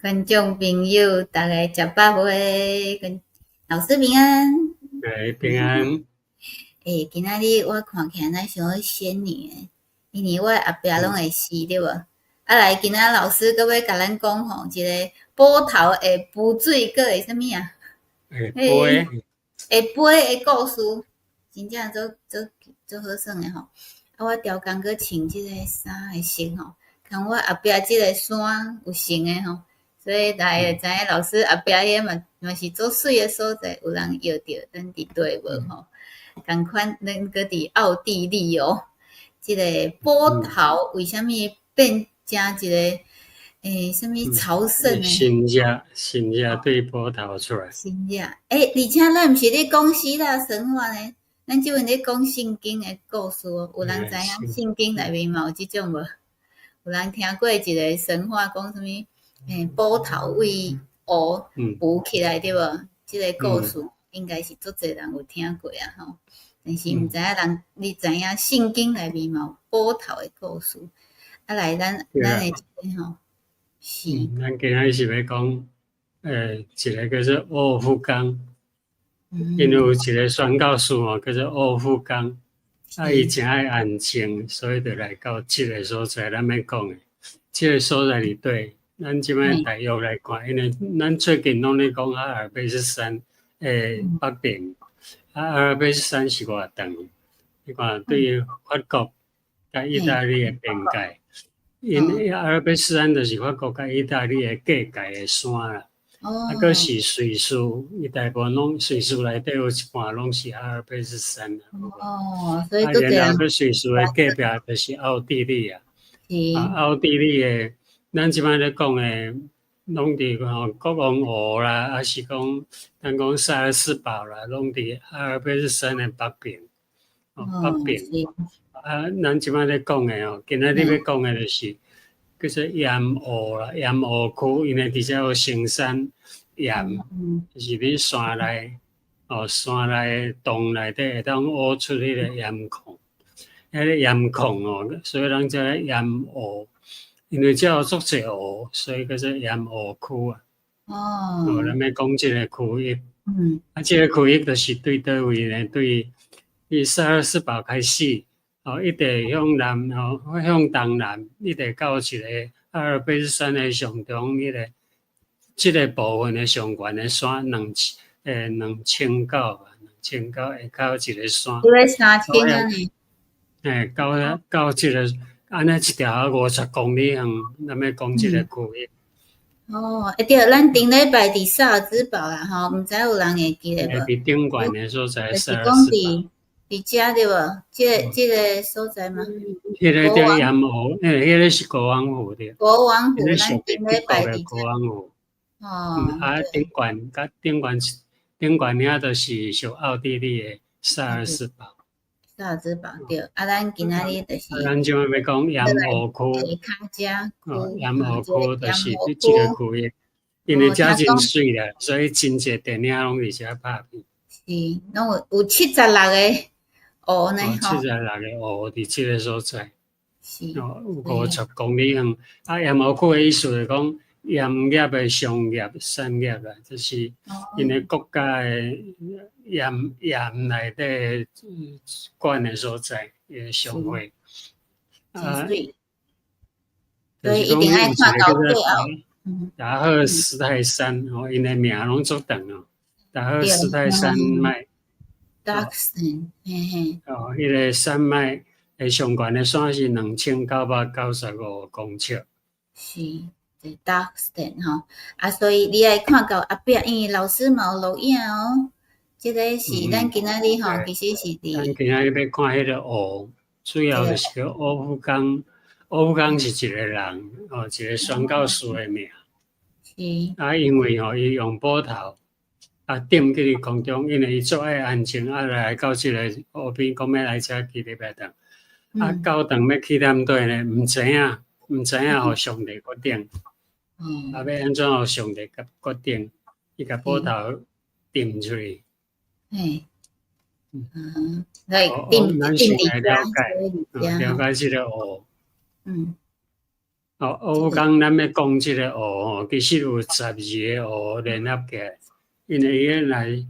觀眾朋友，逐家食飽未？跟老師平安。欸，平安。欸，今仔日我看起來若像仙女的，因為我後壁攏會是，對無？啊來，今仔老師閣欲共咱講吼，一个埔頭會浮水，閣會啥物啊？會飛。會飛的故事，真正足足足好耍的吼。啊，我逐工閣穿這个衫的色吼，共我後壁這个山有成的吼，所以大家會知影老師後壁彼嘛嘛是足媠的所在，有人搖著咱佇佗無吼？仝款，咱閣佇奧地利哦，這个埔頭為啥物變成一个欸啥物朝聖的？神跡，神跡對埔頭出來。神跡，欸，而且咱毋是咧講希臘神話呢，咱這陣咧講聖經的故事哦。有人知影聖經內面嘛有這種無？有人聽過一个神話講啥物？欸，埔頭對湖浮起來對無？這个故事應該是足濟人有聽過啊吼。但是毋知影人，你知影聖經內面嘛有埔頭的故事？啊來，咱咱的這个吼，是。咱今仔日是欲講，欸，一个叫做奧夫岡，因為有一个宣教士吼，叫做奧夫岡，啊，伊誠愛安靜，所以就來到這个所在。咱欲講的，這个所在佇佗？咱這擺大約來看，因為咱最近攏咧講阿爾卑斯山的北邊，啊，阿爾卑斯山是偌長？你看對法國佮意大利的邊界，𪜶阿爾卑斯山就是法國佮意大利的隔界的山啦。啊，閣是瑞士，伊大部分攏瑞士內底有一半攏是阿爾卑斯山。哦，所以啊，然後閣瑞士的隔壁就是奧地利啊。啊，奧地利的，咱這擺咧講的，攏佇吼國王湖啦，抑是講咱講薩爾斯堡啦，攏佇阿爾卑斯山的北邊。哦，北邊。啊，咱這擺咧講的吼，今仔日欲講的就是叫做鹽湖啦，鹽湖區，因為佇遮有生產鹽，就是佇山內，哦，山內洞內底會當挖出彼个鹽礦，彼个鹽礦哦，所以人叫鹽湖，因為遮有足濟湖，所以叫做鹽湖區啊。哦，咱欲講這个區域。啊，這个區域就是對佗位呢？對，佇薩爾斯堡開始，哦，一直向南，吼，向東南，一直到一个阿爾卑斯山的上中，彼个這个部分的上懸的山，兩千九吧，兩千九下跤一个山。這个3000按呢？欸，到到這个按呢一條50公里遠，咱欲講這个區域。哦，欸對，咱頂禮拜佇薩爾茲堡啦，吼，毋知有人會記得無？佇頂懸的所在，就是講佇遮對無？這个所在嗎？彼个叫鹽湖，欸，彼个是國王湖對。國王湖，咱頂禮拜佇國王湖。哦。啊，頂懸，佮頂懸，頂懸遐就是屬奧地利的薩爾斯堡。薩爾茲堡對，啊，咱今仔日就是。咱這擺欲講鹽湖區。卡遮哦，鹽湖區就是佇這个區域，因為遮真媠啦，所以真濟電影攏佇遮拍片。是，攏有有76個湖呢，吼。76個湖佇這个所在。是。哦，有50公里遠。啊，鹽湖區的意思是講鹽業的商業產業啦，就是𪜶的國家的鹽鹽內底管的所在，伊的商會。啊，所以一定愛看到最後。達赫斯泰山，哦，𪜶的名攏足長哦。達赫斯泰山脈。 Dachstein，嘿嘿。哦，彼个山脈的上懸的山是2995公尺。是，Dachstein 吼，啊，所以你愛看到後壁，因為老師嘛有錄影哦。這个是咱今仔日吼，其實是佇。咱今仔日欲看彼个湖，主要就是叫奧夫岡。奧夫岡是一个人，哦，一个宣教士的名。啊，因為吼，伊用斧頭啊，擲去空中，因為伊足愛安靜，啊來到這个湖邊，講欲來遮祈禮拜堂。啊，教堂欲起踮佗呢？毋知影，毋知影，予上帝決定。啊，欲按怎予上帝決決定？伊共斧頭擲出去。嘿。嗯，來擲咱先來了解，了解這个湖。哦，烏江咱欲講這个湖吼，其實有12個湖聯合起來，因為伊來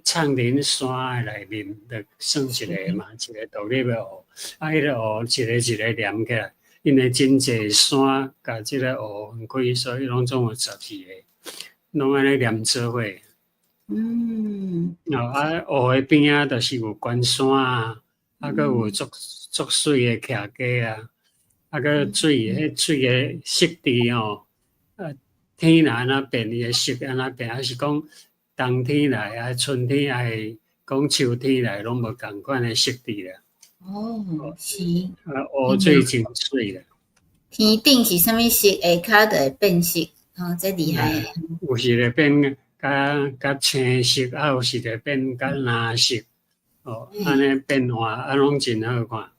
藏林山的內面，就算一個嘛，一個獨立的湖。啊，彼個湖一個一個連起來，因為真濟山共這个湖分開，所以攏總有十二个，攏按呢連做伙。哦，啊，湖的邊仔就是有懸山啊，啊，閣有足足媠的徛家啊。啊，閣水，彼水的色調吼，啊，天若按怎變，伊的色按怎變，抑是講冬天來啊，春天抑是講秋天來，攏無仝款的色調啦。哦，是。啊，湖水真媠啦。天頂是啥物色，下跤就會變色，哦，這厲害。有時會變較較青色，啊，有時會變較藍色，哦，按呢變化，啊，攏真好看。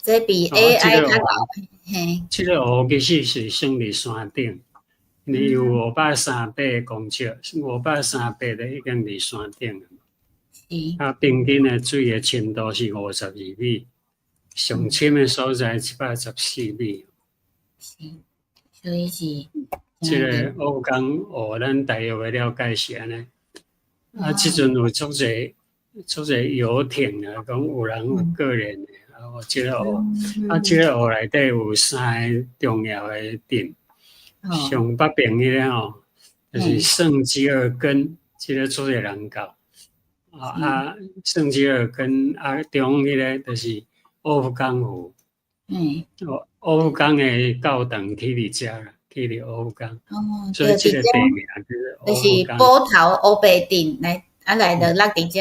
這比 AI 較𠢕，嘿。這个湖其實是算佇山頂，伊有538公尺，538就已經佇山頂。是。啊，平均的水的深度是52米，上深的所在114米。是，所以是。這个烏江湖，咱大約的了解是按呢。啊，這陣有足濟足濟遊艇啊，講有人有個人的。哦，這个湖，啊，這个湖內底有三个重要的鎮，上北邊彼个吼，就是聖基爾根，這个足濟人到。啊啊，聖基爾根啊，中彼个就是奧夫岡湖。哦，奧夫岡的教堂起佇遮啦，起佇奧夫岡。哦，所以這个地名就是埔頭烏白鎮來，啊來就落佇遮。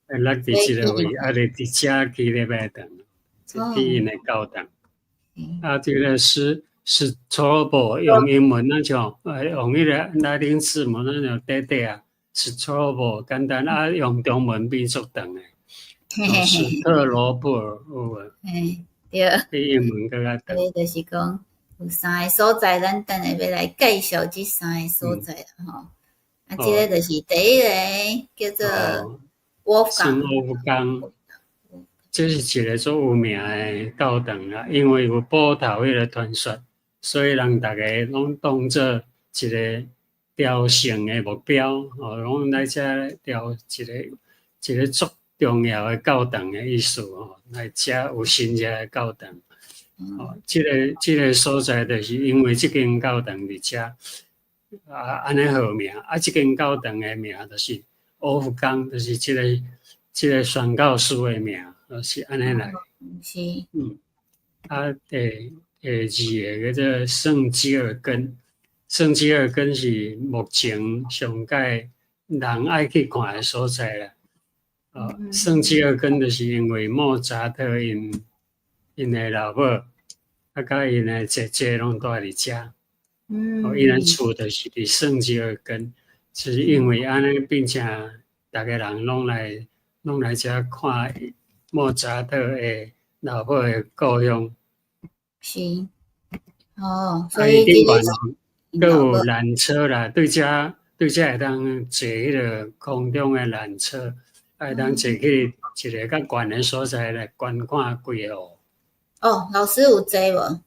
落佇這个位，啊，佇遮起禮拜堂，起𪜶的教堂。啊，這个是是初步用英文咱像，用彼个拉丁字母咱就短短啊，是初步簡單啊，用中文變足長的。史特羅布爾有無？嘿，對。比英文閣較長。所以就是講有三个所在，咱等下欲來介紹這三个所在啦吼。啊，這个就是第一个叫做沃夫聖沃夫岡，這是一个足有名的教堂啦，因為有埔頭彼个傳說，所以人逐家攏當做一个朝聖的目標，哦，攏來遮朝一个一个足重要的教堂的意思吼，來遮有神社的教堂。哦，這个所在就是因為這間教堂佇遮，啊，按呢號名，啊，這間教堂的名就是沃夫岡，就是這個宣教師的名，就是按呢來。是。啊，第二个叫做聖基爾根，聖基爾根是目前上蓋人愛去看的所在啦。哦，聖基爾根就是因為莫扎特𪜶的老母，啊，佮𪜶的姐姐攏蹛佇遮。哦，𪜶的厝就是佇聖基爾根，就是因為按呢變成逐个人攏來遮看莫扎特的老母的故鄉。是，哦，所以頂懸吼，閣有纜車啦，對遮會當坐彼个空中的纜車，會當坐去一个較懸的所在來觀看規个湖。哦，老師有坐無？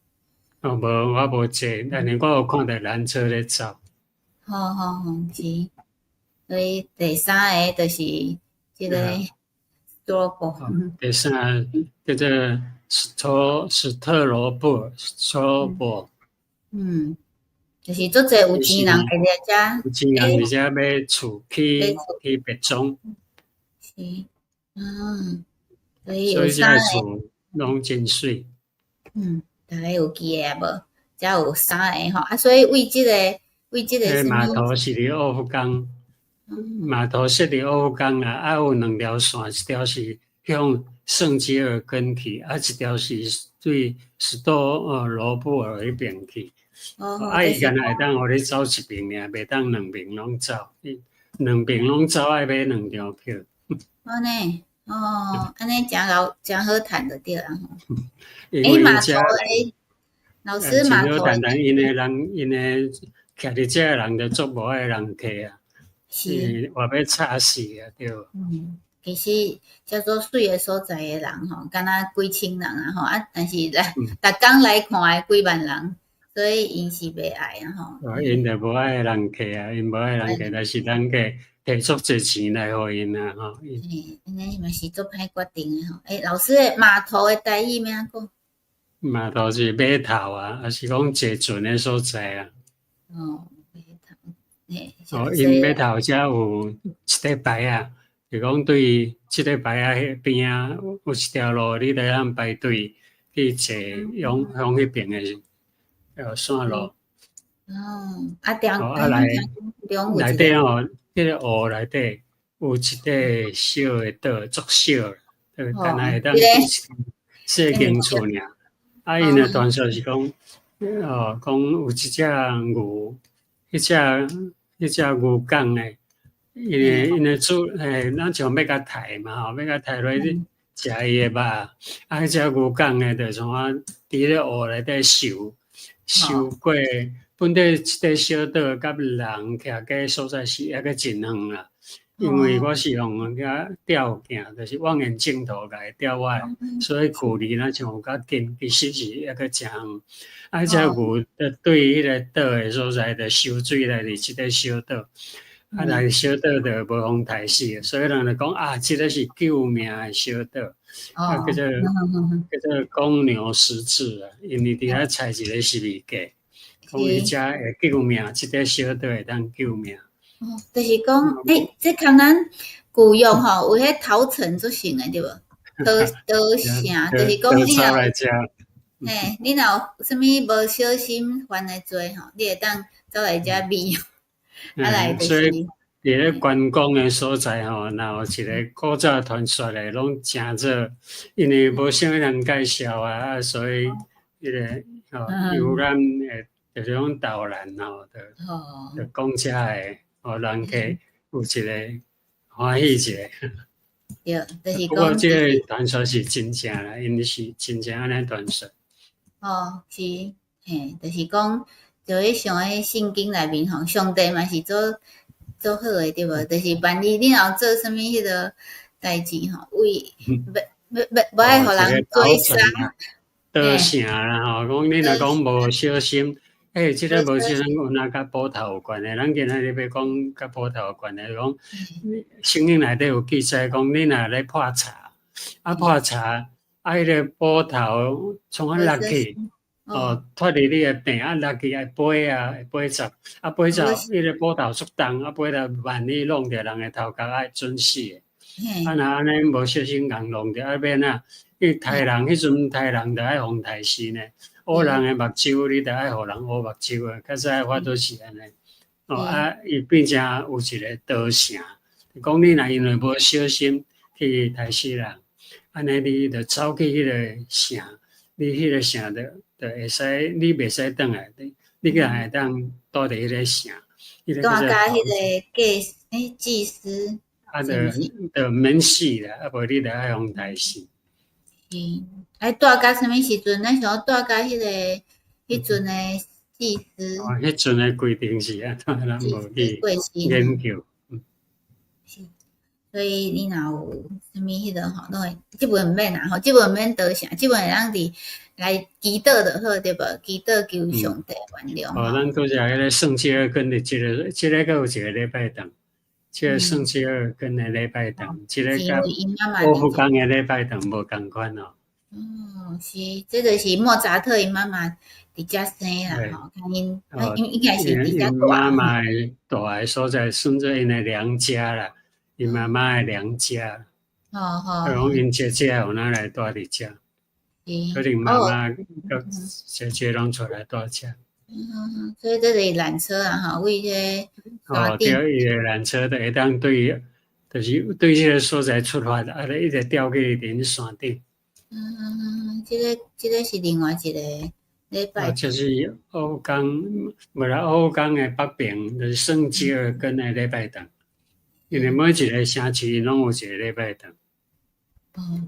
哦，無，我無坐，但是我有看著纜車咧走。好好好，是。所以第三个就是這个多布。第三个叫做史特羅布爾，史特羅布。就是足濟有錢人會來遮，有錢人佇遮買厝起別莊。是，所以有三个厝攏真媠。逐家有記得無？遮有三个吼，啊，所以為這個碼頭是佇沃夫岡，碼頭設佇沃夫岡啦，啊有兩條線，一條是向聖基爾根去，啊一條是對史多羅布爾彼邊去。啊，伊敢若會當予你走一邊爾，袂當兩邊攏走。兩邊攏走愛買兩張票。按呢，哦，按呢誠𠢕誠好趁就對啦吼。因為遮老師碼頭，真好趁，但𪜶的人，𪜶的徛佇遮的人就足無愛人客啊，是，話欲吵死啊，對。其實遮做媠的所在的人吼，敢若幾千人啊吼，啊，但是來逐工來看的幾萬人，所以𪜶是袂愛啊吼。哦，𪜶就無愛人客啊，𪜶無愛人客，但是人客提足濟錢來予𪜶啊吼。嘿，按呢嘛是足歹決定的吼。欸，老師的碼頭的台語欲按怎講？碼頭是碼頭啊，抑是講坐船的所在啊。哦，碼頭，嘿。哦，𪜶碼頭遮有一塊牌仔，就講對這個牌仔彼邊仔有一條路，你會當排隊去坐向向彼邊的線路。哦，啊，中啊內內底吼，彼個湖內底有一塊小的島，足小，就敢若會當細間厝爾。啊，𪜶的傳說是講，哦，講有一隻牛，彼隻牛犅的，𪜶的主，嘿，咱像欲共刣嘛吼，欲共刣落去食伊的肉，啊，彼隻牛犅的就創啊，佇咧湖內底游，游過，本底這塊小島佮人徛個所在是猶閣真遠啦。因為我是用遐吊鏡，就是望遠鏡頭共伊吊我，所以距離若像有較近，其實是猶閣誠遠。啊，彼隻牛就對彼個島的所在，就泅水來佇這個小島，啊，來小島就無予刣死，所以人就講啊，這個是救命的小島，啊，叫做公牛十字啊，因為佇遐踩一個十字架，講伊才會救命，這個小島會當救命。哦，就是講，欸，這共咱舊約吼，有彼逃城足像的對無？逃城，就是講你若嘿，你若有啥物無小心犯的罪吼，你會當走來遮避，啊來就是。所以佇咧觀光的所在吼，若有一個古早傳說的，攏誠做，因為無啥物人介紹啊，所以彼個吼遊覽的，就是講導覽吼，就講遮的。哦，人客有一個歡喜一下。對，就是不過這個傳說是真正啦，𪜶是真正按呢傳說。哦，是，嘿，就是講，就去想彼聖經內面吼，上帝嘛是做做好的對無？就是萬一你若有做啥物彼個代誌吼，為欲欲欲無愛予人追殺。逃城啦吼，講你若講無小心。欸，這個無小心，有哪佮捕頭有關係？咱今仔日欲講佮捕頭有關係，講聖經內底有記載，講你若咧破柴，啊破柴，啊彼個捕頭創啊落去，哦，脫離你的柄啊落去愛飛啊，飛走，啊飛走，彼個捕頭足重，啊飛來萬一弄著人的頭殼，愛準死的。啊若按呢無小心共弄著，啊欲按怎？去刣人，彼陣刣人著愛予刣死呢。烏人的目睭，你著愛予人烏目睭的，較早法都是按呢。哦啊，伊變成有一個逃城，講你若因為無小心去刣死人，按呢你著走去彼個城，你彼個城就會使，你袂使轉來，你閣會當住佇彼個城。住佮彼個祭欸祭司。啊，就免死啦，啊無你著愛予刣死。是，愛住到啥物時陣？咱想講住到彼個彼陣的祭司。哦，彼陣的規定是按怎，咱無去研究。是，所以你若有啥物彼個吼，攏會這本毋免啦吼，這本毋免逃城，這本會當佇來祈禱就好，對無？祈禱求上帝原諒。哦，咱拄則彼個聖吉爾根的這個，這個閣有一個禮拜堂，這個聖吉爾根的禮拜堂，這個佮奧夫岡的禮拜堂無仝款哦。哦，是，這就是莫扎特𪜶媽媽佇遮生啦吼，看𪜶，應應該是佇遮大。媽媽的大的所在，算做𪜶的娘家啦，𪜶媽媽的娘家。哦哦。講𪜶姐姐有哪來住佇遮？可能媽媽佮姐姐攏出來住遮。嗯，所以這是纜車啊，吼，為這哦，對，伊个纜車就會當對，就是對這個所在出發，啊，一直吊去佇山頂。嗯，這個是另外一個禮拜。就是歐江，無啦，歐江的北邊就是聖吉爾根的禮拜堂，因為每一個城市攏有一個禮拜堂。哦，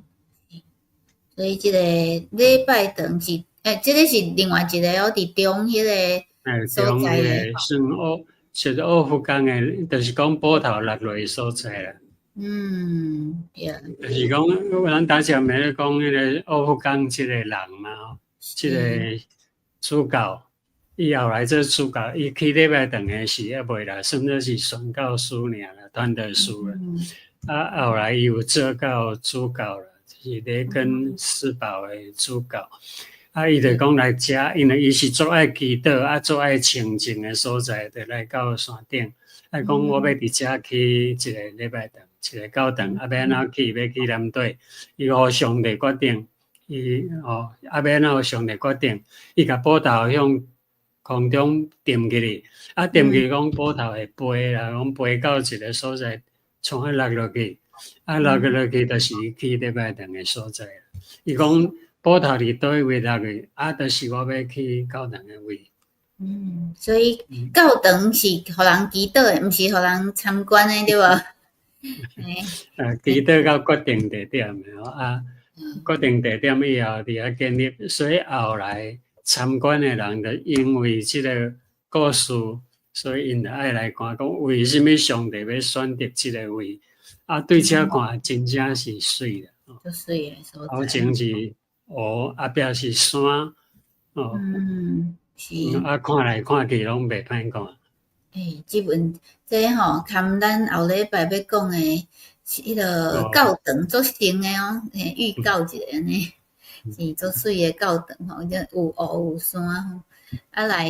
所以這個禮拜堂是，欸，這個是另外一個哦，佇中彼個所在的。算奧，是奧夫岡的，就是講捕頭落落的所在啦。嗯，對。就是講，咱頭前咪咧講彼個奧夫岡這個人嘛，吼，這個主教，伊後來做主教，伊起禮拜堂的時猶未啦，算做是宣教師爾啦，傳道師啦。啊，後來伊有做到主教啦，就是雷根斯堡的主教。啊，伊就講來遮，因為伊是足愛祈禱，啊，足愛清靜的所在，就來到山頂。啊，講我欲佇遮起一個禮拜堂，一個教堂，啊，欲按怎起？欲起南底，伊予上帝決定，伊哦，啊，欲按怎予上帝決定？伊共斧頭向空中擲起去，啊，擲起講斧頭會飛啦，講飛到一個所在，創啊落落去，啊，落落去就是伊起禮拜堂的所在。伊講斧頭佇佗位落去，啊，就是我欲起教堂的位。嗯，所以教堂是予人祈禱的，毋是予人參觀的，對無？祈禱到決定地點的吼，啊，決定地點以後佇遐建立，所以後來參觀的人就因為這個故事，所以𪜶就愛來看，講為啥物上帝欲選擇這個位？啊，對這看真正是媠啦，足媠的所在。頭前是湖，後壁是山，哦。是。啊，看來看去攏袂歹看。欸，這本這吼，含咱後禮拜欲講的是彼个教堂足像的哦，欸，預告一下按呢，是足媠的教堂吼，這有湖有山吼，啊來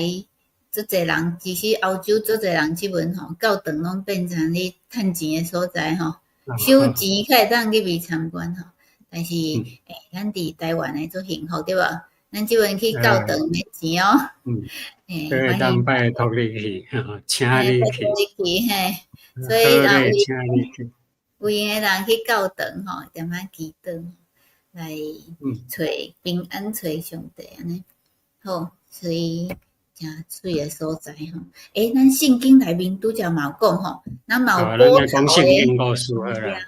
足濟人，其實歐洲足濟人這陣吼，教堂攏變成咧趁錢的所在吼，收錢較會當入去參觀吼。但是，欸，咱佇台灣的足幸福對無？咱這陣去教堂免錢哦。欸，會當拜託你去，請你去。你去嘿，所以人有閒的人去教堂吼，踮遐祈禱，來揣平安，揣上帝按呢。好，所以誠媠的所在吼。欸，咱聖經內面拄才嘛有講吼，咱嘛有咱來講聖經故事好啦。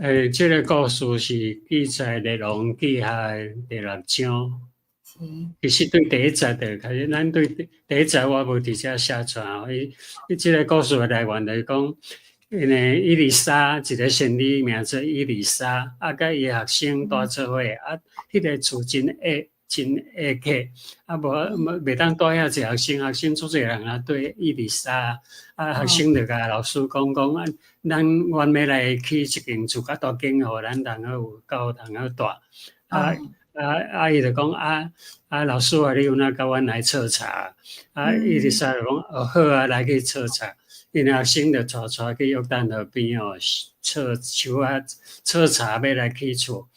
欸，這個故事是記載列王紀下第六章。其實對第一節就開始，咱對第一節我無佇遮寫出來吼。伊這個故事的來源就是講，因為以利沙一個仙女名做以利沙，啊，佮伊學生蹛做伙，啊，彼個厝真狹真狹窄，啊，無袂當蹛遐濟學生，學生足濟人啊，對以利沙，啊，學生就共老師講講啊，咱阮欲來起一間厝較大間，予咱通好有夠通好蹛，啊。啊啊！伊就講啊啊，老師啊，你有哪共阮來測查？啊，以利沙就講哦好啊，來去測查。𪜶學生就𤆬𤆬去約旦河邊哦，測樹仔，測查欲來起厝。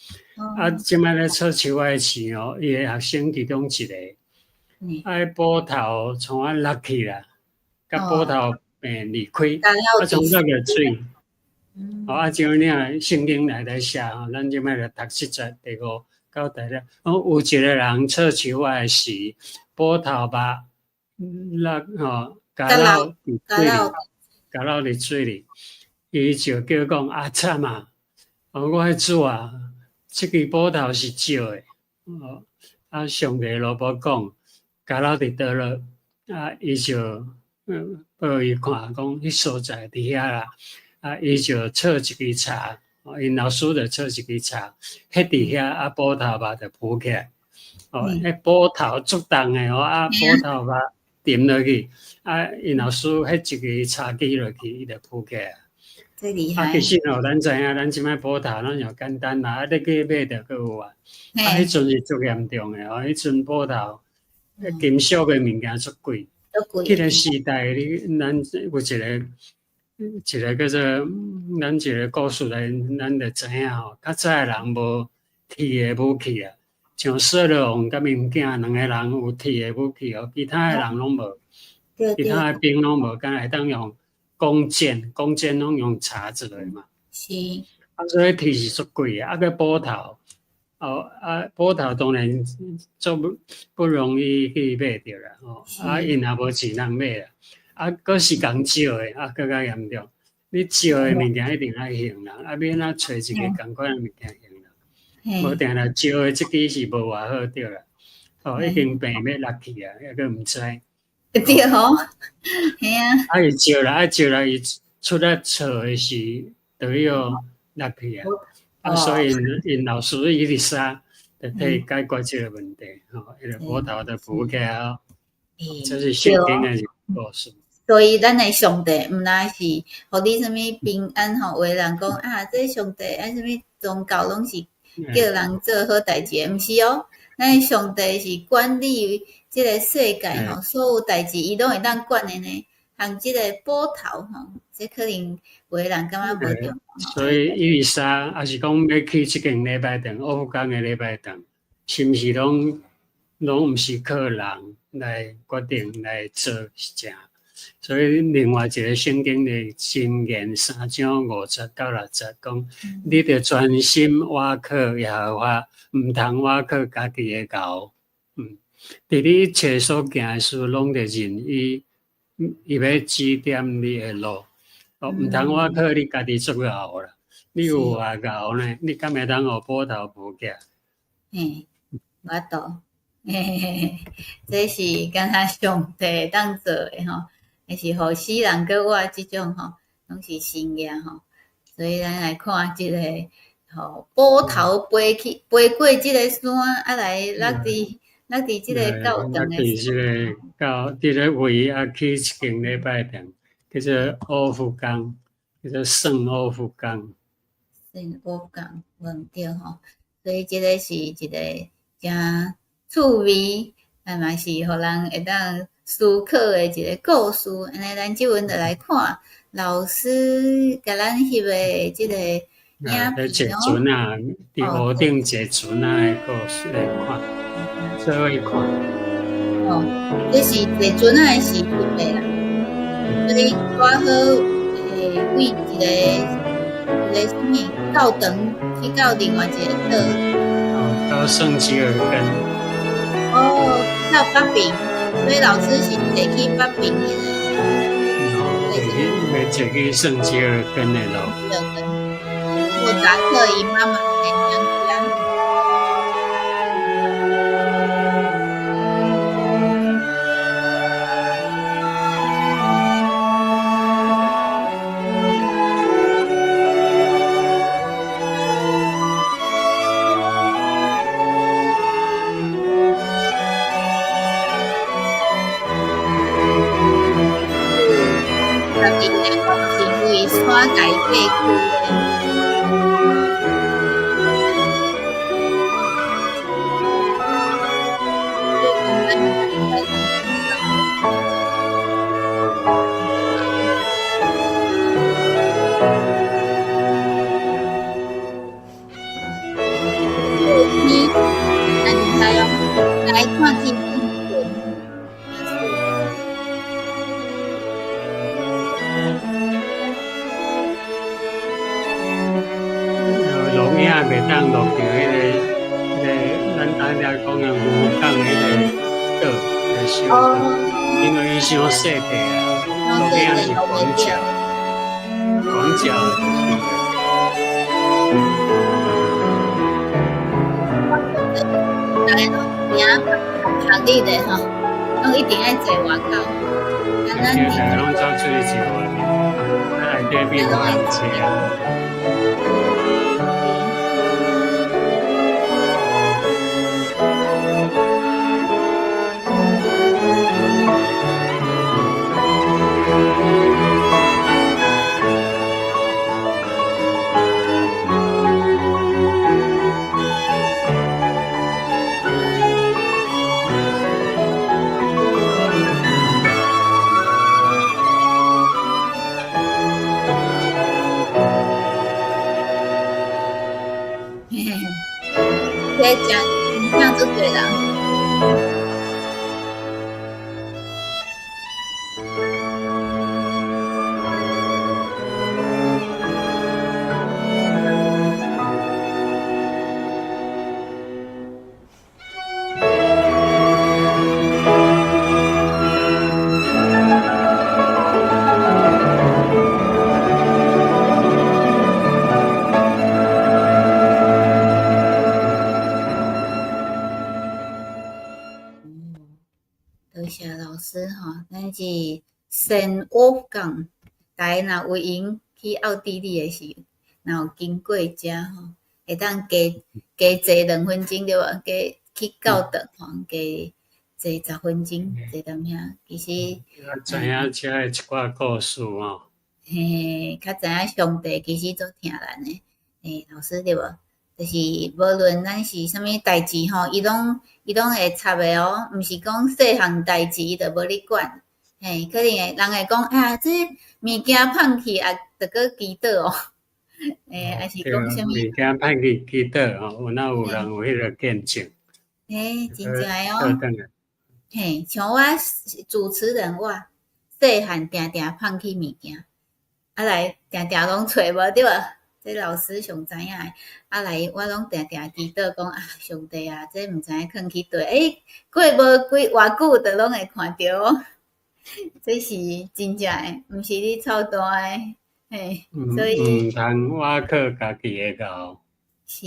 啊，這擺咧測樹仔時哦，伊的學生其中一個，啊，斧頭創啊落去啦，共斧頭變離開，啊，創落著水。哦，啊，像你聖經內底寫吼，咱這擺來讀七節第五。交代了，講有一個人測樹仔時，斧頭肉落吼，共落佇水裡，共落佇水裡，伊就叫講啊慘啊！哦，我的主啊，這支斧頭是石的，哦，啊，上帝奴僕講，共落佇佗落，啊，伊就報伊看，講彼所在佇遐啦，啊，伊就插一支柴。𪜶老師就插一支柴，彼佇遐啊，斧頭肉就浮起來。哦，彼斧頭足重的哦，啊，斧頭肉沉落去，啊，𪜶老師彼一支柴枝落去，伊就浮起來。真厲害。啊，其實哦，咱知影，咱這擺斧頭攏上簡單嘛，啊，你去買著閣有啊。啊，彼陣是足嚴重的哦，彼陣斧頭，金屬的物件足貴。彼個時代，你咱有一個。一個叫做咱一個故事來，咱就知影吼。較早的人無鐵的武器啊，像掃羅王佮𪜶囝兩個人有鐵的武器哦，其他的人攏無，其他的兵攏無，敢若會當用弓箭，弓箭攏用柴做的嘛。啊，所以鐵是足貴的，啊，閣斧頭，哦，啊，斧頭當然足不容易去買著啦，吼，啊，𪜶也無錢通買啦。啊，閣是共石的，啊，閣較嚴重。你石的物件一定愛還人，啊，欲按怎揣一个仝款的物件還人？無定啦，石的這支是無偌好對啦，哦，已經病欲落去啊，猶閣毋知。對吼，嘿啊。啊，伊石啦，啊石啦，伊出來錯的時，就予落去啊。啊，所以𪜶老師以利沙，就替伊解决这个问题，吼，彼个斧头就浮起来哦。这是圣经的故事。所以咱的上帝毋但是予你啥物平安吼，有的人讲啊，这上帝啊啥物宗教拢是叫人做好代志，毋是哦。咱上帝是管理这个世界吼，所有代志伊拢会当管的呢。像这个斧头吼，这可能有的人感觉无著。所以伊丽莎，抑是讲欲去这间礼拜堂，乌福江的礼拜堂，是毋是拢毋是靠人来决定来做是正？所以另外一个圣经的箴言3章5节到6节讲，你著专心倚靠耶和华，毋通倚靠家己的𠢕。伫你一切所行的事，拢著认伊，伊欲指点你的路。哦，毋通倚靠你家己足𠢕啦。你有偌𠢕呢？你敢会当予斧头浮起来？嘿，无法度。嘿嘿嘿，这是敢若上帝会当做的吼，抑是予死人阁活这种吼，拢是神迹吼。所以咱来看这个吼，斧头飞去飞过这个山，啊来落伫这个教堂的。落伫这个教，伫咧位啊去一间礼拜堂，叫做乌福江，叫做圣乌福江。圣乌福江，无毋对吼。所以这个是一个诚趣味，啊嘛是予人会当思考的一个故事。按呢，咱这阵就来看老师共咱翕的这个影片。坐船仔，伫湖顶坐船仔的故事来看，做伙看。哦，这是坐船仔的时翕的啦。所以拄好为一个啥物教堂去到另外一个岛。哦，到圣吉尔根。哦，到北边，所以老师是坐去北边彼个。哦，坐去圣吉尔根的路。莫扎特伊妈妈的娘家。山界过去的。来看天。落影袂当落著彼个，咱大家讲的牛港彼个岛，彼个小岛，因为伊伤细块啊，落影是广角，广角就是。逐个拢知影学历的吼，拢一定爱坐外口。对，逐个拢走出去坐外面，啊内底变无人坐啊。这真真足济人。多谢老师吼，咱是圣沃港，大家若有闲去奥地利的时，若有经过遮吼，會當加加坐2分鐘對無？加去教堂吼，加坐10分鐘，坐踮遐，其實知影遮的一寡故事吼。嘿，較知影上帝其實足疼咱的，欸，老師對無？就是無論咱是啥物代誌吼，伊攏會插的哦，毋是講細項代誌伊就無咧管。嘿，可能會人會講啊，這物件放去啊，著閣祈禱哦。欸，還是講啥物？物件放去祈禱吼，有哪有人有彼個見證？嘿，真正的哦。嘿，像我主持人我，細漢定定放去物件，啊來定定攏揣無對無？這老師上知影的，啊來我攏定定祈禱講啊，上帝啊，這毋知影囥去佗，欸，過無幾偌久就攏會看著哦。這是真正的，毋是咧操蛋的，嘿，所以毋通倚靠家己的𠢕。是，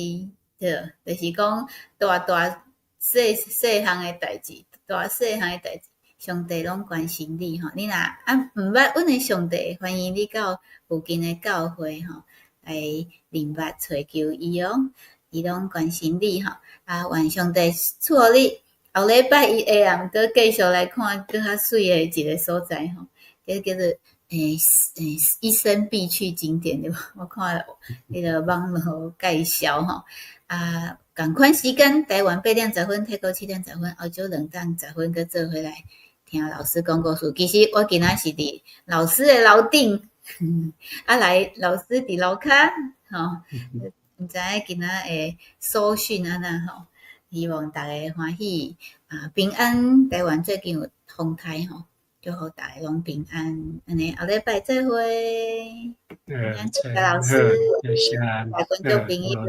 對，就是講大大細細項的代誌，大細項的代誌，上帝攏關心你吼。你若啊毋捌阮的上帝，歡迎你到附近的教會吼，來認捌揣求伊哦，伊攏關心你吼。啊，願上帝賜予你。後禮拜一下暗閣繼續來看閣較媠的一個所在吼，這叫做欸一生必去景點對無？我看彼個網路介紹吼，啊，仝款時間，台灣8點10分，泰國7點10分，澳洲2點10分，閣做伙來聽老師講故事。其實我今仔是佇老師的樓頂，啊來老師佇樓跤，吼，毋知影今仔的收訊按怎吼？希望大家歡喜啊，平安。台灣最近有風颱吼，祝福大家攏平安。按呢，後禮拜再會。謝謝老師，大家觀眾朋友。